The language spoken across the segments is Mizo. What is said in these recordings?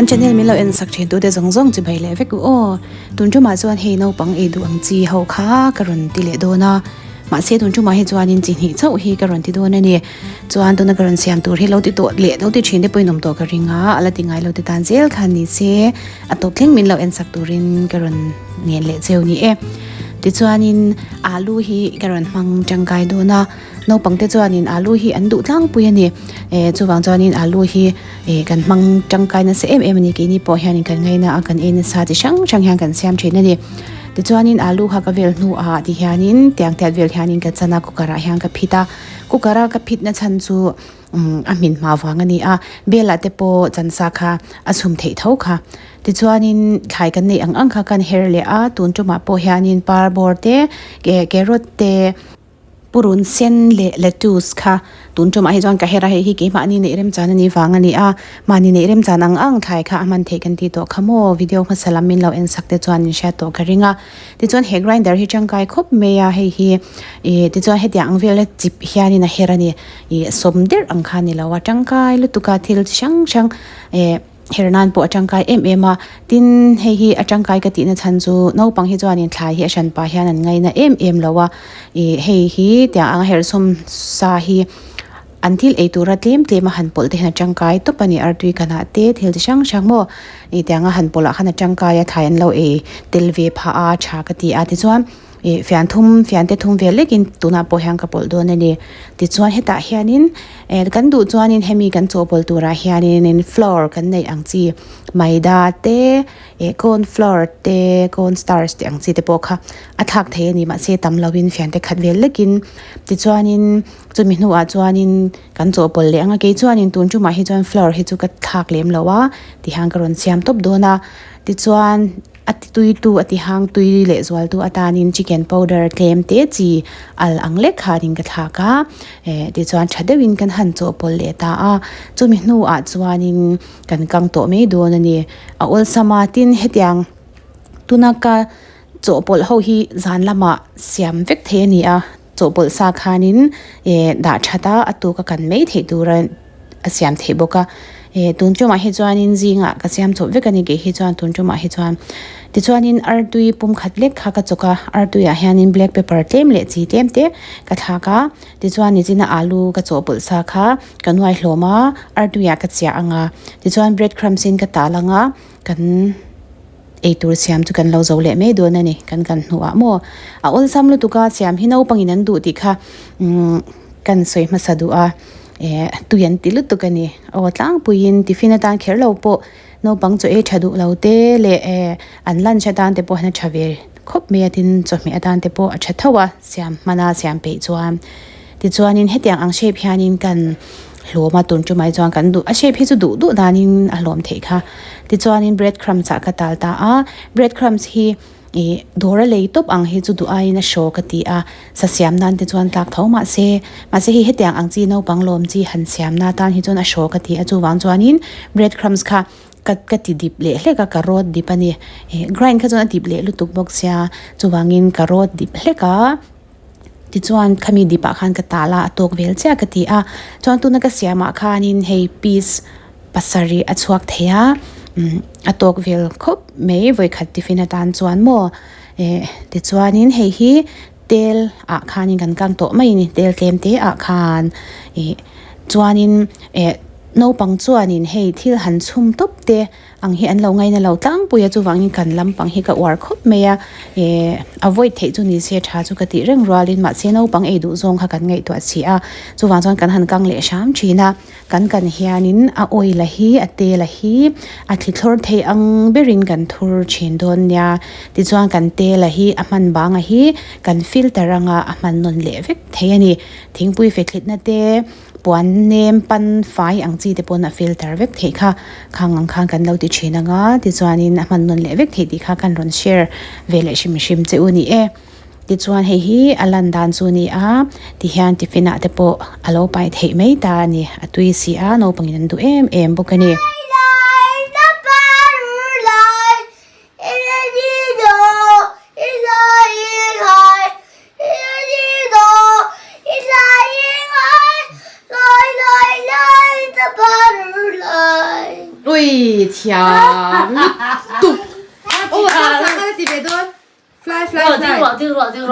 Kan channel min lo en sak thin tute zawng zawng chibai leh vek u aw. Tun tumah chuan hei naupang ei duh ang chi ho kha ka rawn ti leh dawn a. Mahse tun tumah hi chuanin chi hnih chauh hi ka rawn ti dawn a ni. Chuan tuna ka rawn siam tur hi lo ti tawh leh lo ti thin te pawhin awm tawh ka ring a, a la ti ngai lo ti tan zel khan ni se a tawp thleng min lo en sak turin ka rawn ngen leh cheu ni e. Tichuanin alu hi ka rawn hmang tangkai dawn a, naupang te chuanin alu hi an duh tlangpui a ni. Eh chuvang chuanin alu hi eh kan hmang tangkai nasa em em a ni keini pawh hianin kan ngaina a kan ei nasa chi hrang hrang hian kan siam thin a ni. Tichuanin alu kha ka vel hnuah tihianin tiang tiat vel hianin ka chan a cooker ah hian ka phit a. Cooker a ka phit na chhan chu umm a hmin hma vang a ni a, bel ah te pawh chansa kha a chhum theih tho kha. Tichuanin thlai kan neih ang ang kha kan her leh a, tun tumah pawh hianin par bawr te, carrot te, purun sen leh lettuce kha tun tumah hi chuan ka her a, hei hi keimahni neih remchan a nih vang a ni a, mahni neih remchan ang ang thlai kha a hman theih kan tih tawh kha maw, video hmasa lam min lo en sak te chuan in hriat tawh ka ring a. Tichuan he grinder hi tangkai khawp mai a, hei hi ih tichuan hetiang ang vela chip hianin a her a ni, ih sawm der ang kha a ni lo a, tangkai lutuk a thil chi hrang hrang eh her nan pawh a tangkai em em a, tin hei hi a tangkai ka tihna chhan chu naupang hi chuanin thlai hi a hran pah hian an ngaina em em lo a, ih hei hi tiang ang a her sawm sa hi. An thil ei tura tlem tlem a han pawlh te hian a tangkai tawp a ni, artui kanah te thil chi hrang hrang maw ih tiang a han pawlh ah khan a tangkai a thlai an lo ei tel ve phah a tha ka ti a tichuan ih fian thum fian te thum vel lekin tunah pawh hian ka pawlh dawn a ni tichuan hetah hianin eh kan duh chuanin hemi kan chawhpawlh turah hianin flour kan neih ang chi maida te eh corn flour te corn starch te ang chi te pawh kha a thlak thei a ni mahse tam lovin fian te khat vel lekin tichuanin. Chumi hnuah chuanin kan chawhpawlh leh ang a, kei chuanin tun tumah hi chuan flour hi chu ka thlak lem lo a, tihian ka rawn siam tawp dawn a. Tichuan a ti tui tu a ti hang tui leh zual tu atanin chicken powder tlem te chi al ang lek khanin ka thlak a, eh tichuan tha deuhin kan han chawhpawlh leh ta a. Chumi hnuah chuanin kan kang tawh mai dawn a ni. A awlsam a, tin hetiang tuna ka chawhpawlh ho hi zan lamah siam vek thei a ni a. Chawhpawlh sa khanin eh dah that a, a tuk a kan mai theih tura a siam theih bawk a. Eh tun tumah hi chuanin zingah ka siam chawp vek a ni kei hi chuan tun tumah hi chuan. Tichuanin artui pum khat lek kha ka chawk a, artuiah hianin black pepper tlem leh chi tlem te ka thlak a. Tichuan nichina alu ka chawhpawlh sa kha ka nuai hlawm a, artuiah ka chiah ang a. Tichuan bread crumbs in ka tal ang a, kan. Eitur siam chu kan lo zo leh mai dawn a ni, kan kan hnuah maw? A awlsam lutuk a, siam hi naupangin an duh tih kha umm kan sawi hmasa duh a, eh tui an ti lutuk a ni. Aw tlangpuiin tiffin atan kher lo pawh naupang chaw ei tha duh lo te leh eh an lunch atan te pawh hian a tha ve khawp mai a, tin chawhmeh atan te pawh a tha tho a, siam hmana siam peih chuan. Tichuanin hetiang ang shape hianin kan hlawm a, tun tumah hi chuan kan duh a shape hi chu duh duh danin a hlawm theih kha. Tichuanin bread crumbs ah ka tal ta a, bread crumbs hi ih dawr a lei tawp ang hi chu duh aiin a hraw ka ti a, sa siam nan te chuan tlak tho mahse, mahse hei hetiang ang chi naupang lawm chi han siam na tan hi chuan a hraw ka ti a, chuvang chuanin bread crumbs kha ka ka ti dip leh hlek a, ka rawt dip a ni. Ih grind kha chuan a dip leh lutuk bawk sia, chuvangin ka rawt dip hlek a. Tichuan khami dip ah khan ka tal a, a tawk vel chiah ka ti a. Chuan tuna ka siam ah khanin hei piece pasarih a chhuak thei a, umm a tawk vel khawp mai vawikhat tiffin atan chuan maw. Eh tichuanin hei hi tel ah khanin kan kang tawh mai a ni, tel tlem te ah khan ih chuanin eh naupang chuanin hei thil han chhum tawp te. Ang hi an lo ngaina lo tlangpui a, chuvangin kan lampang hi ka uar khawp mai a, eh avoid theih chu ni se tha chu ka tih reng rualin mahse naupang ei duh zawng kha kan ngaihtuah si a, chuvang chuan kan han kang leh hram thin a, kan kan hianin a oil a hi a tel a hi a thli thlawr thei ang berin kan thur thin dawn nia, tichuan kan tel a hi a hman bang a hi kan filter anga a hman nawn leh vek thei a ni, thingpui fethlitna te. Puan nem pan fai ang chi te pawn a filter vek theih kha, khang ang khan kan lo ti thin ang a, tichuanin a hman nawn leh vek theih tih kha kan rawn share ve leh hrim hrim che u ni e. Tichuan hei hi a lan dan chu ni a, tihian tiffin ah te pawh a lo pai theih mai ta a ni, a tui si a, naupangin an duh em em bawk a ni. Ui. Oi thiam lutuk. Oh sang sang ka la ti ve dawn. Fly fly fly.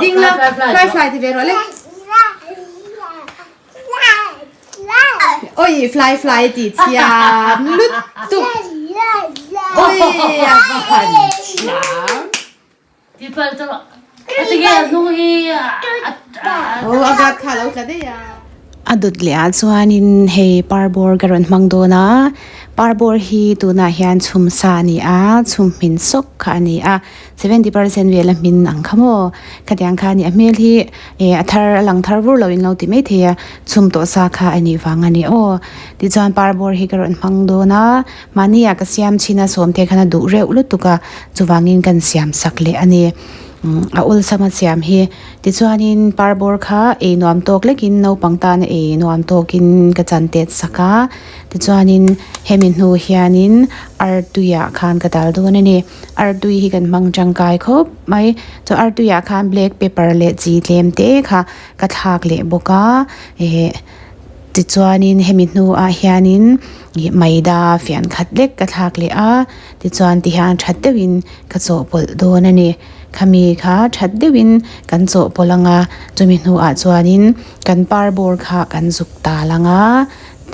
Ding la fly fly ti ve rawh le. Oi fly fly ti thiam lutuk. Oi a va han thiam. Oh a gat kha lo tla daih a. A dawt leh ah chuanin hei parbawr ka rawn hmang dawn a, parbawr hi tunah hian chhum sa a ni a, chhum hmin sawk kha a ni a, 70% vel a hmin ang kha maw khatiang kha a ni a hmel hi eh a thar a lang thar vur lo in lo ti mai thei a chhum tawh sa kha a nih vang a ni aw tichuan parbawr hi ka rawn hmang dawn a mahni ah ka siam chhin a sawmte khan a duh reuh lutuk a chuvangin kan siam sak leh a ni a awlsam a siam hi tichuanin parbawr kha ei nuam tawk lekin naupang tana ei nuam tawkin ka chan tet sak a tichuanin hemi hnu hianin artui ah khan ka dal dawn a ni. Artui hi kan hmang tangkai khawp mai chuan artui ah khan black pepper leh chi tlem te kha ka thlak leh bawk a eh tichuanin hemi hnuah hianin ih maida fian khat lek ka thlak leh a tichuan tihian that deuhin ka chawhpawlh dawn a ni khami kha that deuhin kan chawhpawlh ang a chumi hnuah chuanin kan par bawr kha kan zuk tal ang a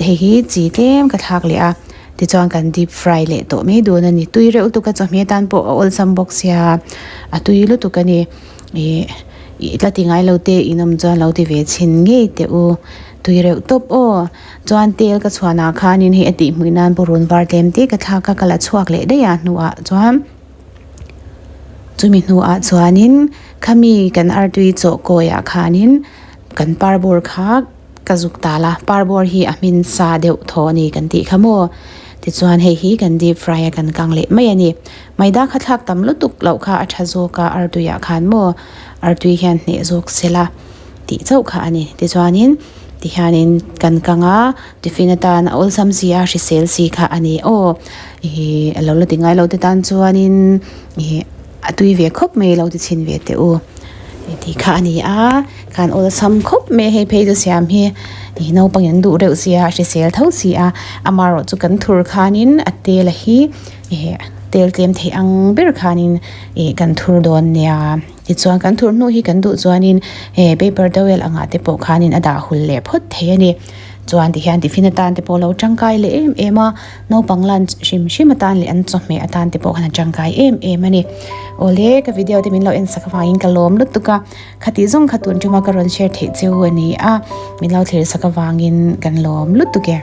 hei hi chi tlem ka thlak leh a. Tichuan kan deep fry leh tawh mai dawn a ni. Tui reuh lutuk a chawhmeh atan pawh a awlsam bawk sia a tui lutuk a ni. Ih ih tla ti ngai lo te in awm chuan lo ti ve chhin ngei teh u. Tui reuh tawp aw. Chuan tel ka chhuanah khanin hei a tih hmuih nan purun var tlem te ka thlak a ka la chhuak leh daih a hnuah chuan chumi hnuah chuanin khami kan artui chawh kawiah khanin kan parbawr kha. Ka zuk tal a, parbawr hi a hmin sa deuh thaw a ni kan tih kha maw? Tichuan hei hi kan deep fry a kan kang leh mai a ni. Maida kha thlak tam lutuk loh kha a tha zawk a, artuiah khan maw artui hian hneh zawk se la tih chauh kha a ni. Tichuanin tihianin kan kang a, tiffin atan a awlsam si a, hrisel si kha a ni aw. Ih a lo la ti ngai lo te tan chuanin ih a tui ve khawp mai lo ti chhin ve teh u. Tih kha a ni a, khan awlsam khawp mai a hei phei chu siam hi ih naupang in duh reuh sia a hrisel tho si a amaherawh chu kan thur khanin a tel a hi ih tel tlem theih ang ber khanin ih kan thur dawn nia tichuan kan thur hnu hi kan duh chuanin he paper towel angah te pawh khanin a dah hul leh phawt thei a ni chuan tihian tiffin atan te pawh a lo tangkai leh em em a. Naupang lunch hrim hrim atan leh an chawhmeh atan te pawh khan a tangkai em em a ni. Awle ka video te min lo en sak avangin ka lawm lutuk a, khati zawng kha tun tuma ka rawn share theih cheu a ni a, min lo thlir sak avangin kan lawm lutuk e.